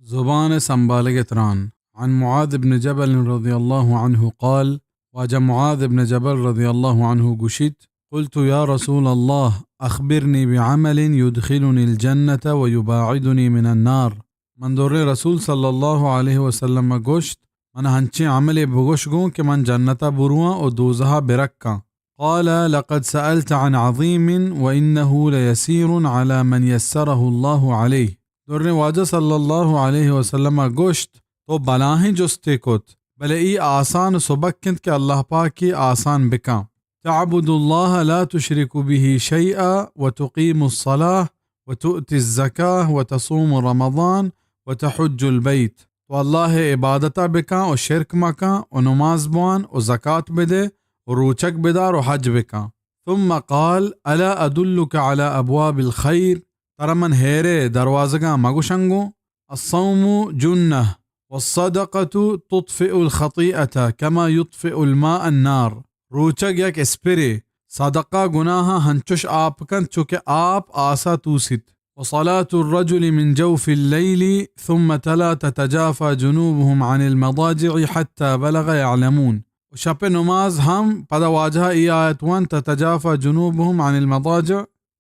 زبان سنبالگ تران۔ عن معاذ بن جبل رضی اللہ عنہ قال، واجہ معاذ ابن جبل رضی اللہ عنہ گوشیت، قلت یا رسول اللہ، اخبرنی بعمل یدخلنی الجنة ویباعدنی من النار۔ من دریں رسول صلی اللہ علیہ وسلم ءَ گوشت، من ہنچیں عملے بگوش گوں کہ من جنت ءَ برواں و دوزہ ءَ برکاں۔ قال، لقد سألت عن عظیم وإنه ليسير على من يسره الله عليه۔ دریں واجہ صلی اللہ علیہ وسلم ءَ گوشت، تو بلاہیں جستے کت، بلے ای آسان و سبک انت کہ اللہ پاک ای آسان بکاں۔ تعبد الله لا تشرك به شيئا وتقيم الصلاة وتؤتي الزكاة وتصوم رمضان وتحج البيت۔ تو اللہ ءِ عبادت ءَ بکاں و شرک مکاں و نماز بوان و زکات بدے و روچگ بدار و حج بکاں۔ ثم قال، ألا أدلك على أبواب الخير؟ ترا من ہیر ءِ دروازگاں مگوشاں گوں؟ الصوم جنة والصدقة تطفئ الخطيئة كما يطفئ الماء النار۔ روچگ یک اسپرے، صدقہ گناہاں ہنچوش آپ کنت چو کہ آپ آسا توسیت۔ وصلاة الرجل من جوف الليل، ثم تلا تتجافى جنوبهم عن المضاجع حتى بلغ يعلمون۔ و شپ نماز ہم پدا واجہ ای آیت وان، تتجافى جنوبهم عن المضاجع،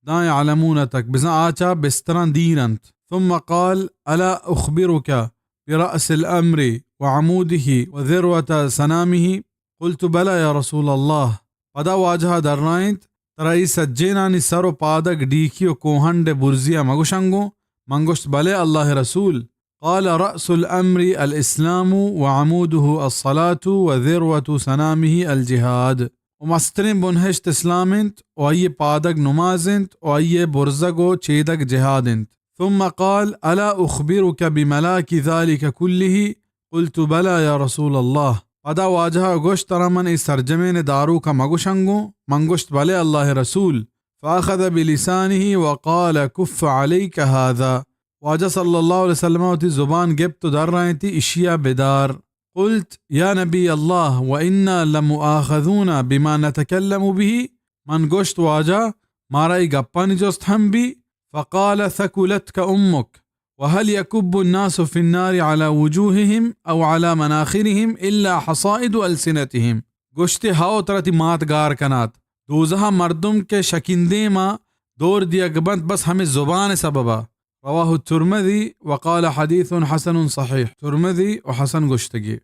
داں يعلمون تک، بزاں آ چہ بستراں دیر انت۔ ثم قال، ألا أخبرك برأس الأمر وعموده وذروة سنامه؟ قلت، بلى يا رسول الله۔ پدا واجہ ءَ درائینت، ترا اے سجینانی سر و پادگ، ڈیکی و کوہنڈ ءِ برزی ءَ مگوشاں گوں؟ من گوشت، بلے اللہ ءِ رسول۔ قال، رأس الأمر الإسلام وعموده الصلاة وذروة سنامه الجهاد۔ و مستریں بنہشت اسلام انت و آئی ءِ پادگ نماز انت و آئی ءِ برزگ و چیدگ جہاد انت۔ ثم قال، ألا أخبرك بملاك ذلك كله؟ قلت، بلى يا رسول الله۔ پدا واجہ ءَ گوشت، ترا من اے سرجمیں داروک ءَ مگوشاں گوں؟ من گوشت، بلے اللہ ءِ رسول۔ فأخذ بلسانه وقال، كف عليك هذا۔ واجہ صلی اللہ علیہ وسلم ءَ وتی زبان گپت و درائینتی، اشی ءَ بدار۔ قلت، يا نبي الله، وإنا لمؤاخذون بما نتكلم به؟ من گوشت، واجہ، مارا اے گپانی جست ہم بی؟ فقال، ثكلتك أمك، وهل يكب الناس في النار على وجوههم أو على مناخرهم إلا حصائد ألسنتهم؟ گوشتی، ہئو، ترا تئی مات گار کنات۔ دوزہ ءَ مردم کہ شکین دیما دور دیگ بنت، بس ہمے زبان ءِ سبب ءَ۔ رواه الترمذي وقال حديث حسن صحيح۔ ترمذی و حسن گوشتگی۔